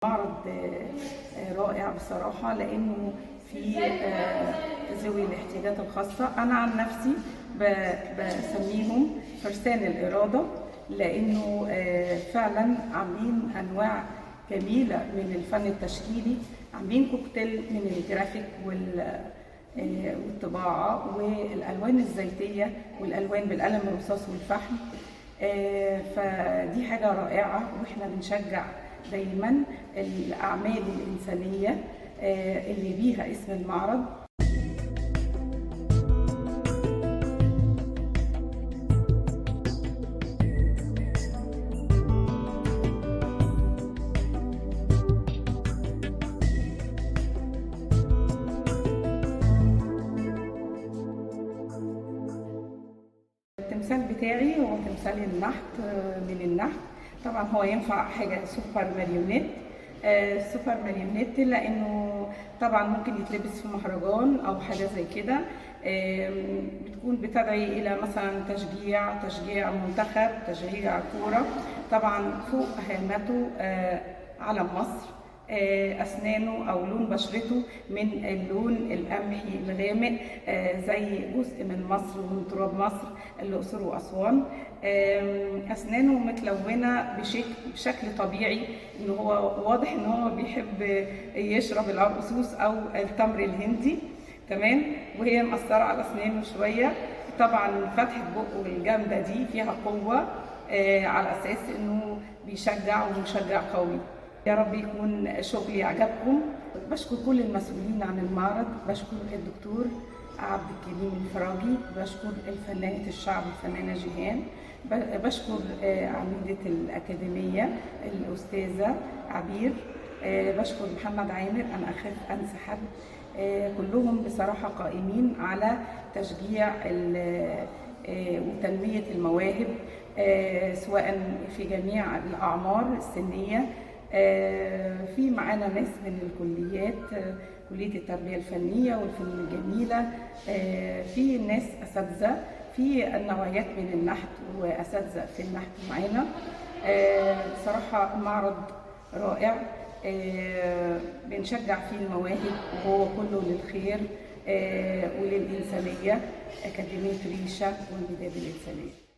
معرض رائع بصراحة، لأنه في ذوي الاحتياجات الخاصة. أنا عن نفسي بسميهم فرسان الإرادة، لأنه فعلا عاملين أنواع جميلة من الفن التشكيلي، عاملين كوكتيل من الجرافيك والطباعة والألوان الزيتية والألوان بالقلم الرصاص والفحم. فدي حاجة رائعة، وإحنا بنشجع دايما الأعمال الإنسانية اللي بيها اسم المعرض. التمثال بتاعي هو تمثال النحت، من النحت. طبعا هو ينفع حاجة سوبر ماريونيت، سوبر ماريونيت، لأنه طبعا ممكن يتلبس في مهرجان أو حاجة زي كده. بتكون بتدعي إلى مثلا تشجيع منتخب، تشجيع كورة. طبعا فوق هامته علم مصر، أسنانه أو لون بشرته من اللون القمحي الغامق، زي جزء من مصر ومن تراب مصر الأقصر وأسوان. أسنانه متلونة بشكل طبيعي، إن هو واضح إن هو بيحب يشرب العرقسوس أو التمر الهندي، تمام، وهي مأثرة على أسنانه شوية. طبعا فتحة بقه الجامدة دي فيها قوة، على أساس إنه بيشجع ومشجع قوي. يا رب يكون شغلي عجبكم. بشكر كل المسؤولين عن المعرض، بشكر الدكتور عبد الكريم الفراجي، بشكر الفنانة الشعب الفنانة جيهان، بشكر عميدة الأكاديمية الأستاذة عبير، بشكر محمد عامر، أنا أخاف أنسى حد. كلهم بصراحة قائمين على تشجيع وتنمية المواهب، سواء في جميع الأعمار السنية. في معانا ناس من الكليات، كلية التربية الفنية والفنون الجميلة، في ناس أساتذة في النوعيات من النحت وأساتذة في النحت معانا. بصراحة معرض رائع، بنشجع فيه المواهب وهو كله للخير، وللإنسانية. أكاديمية ريشة والمداد الإنسانية.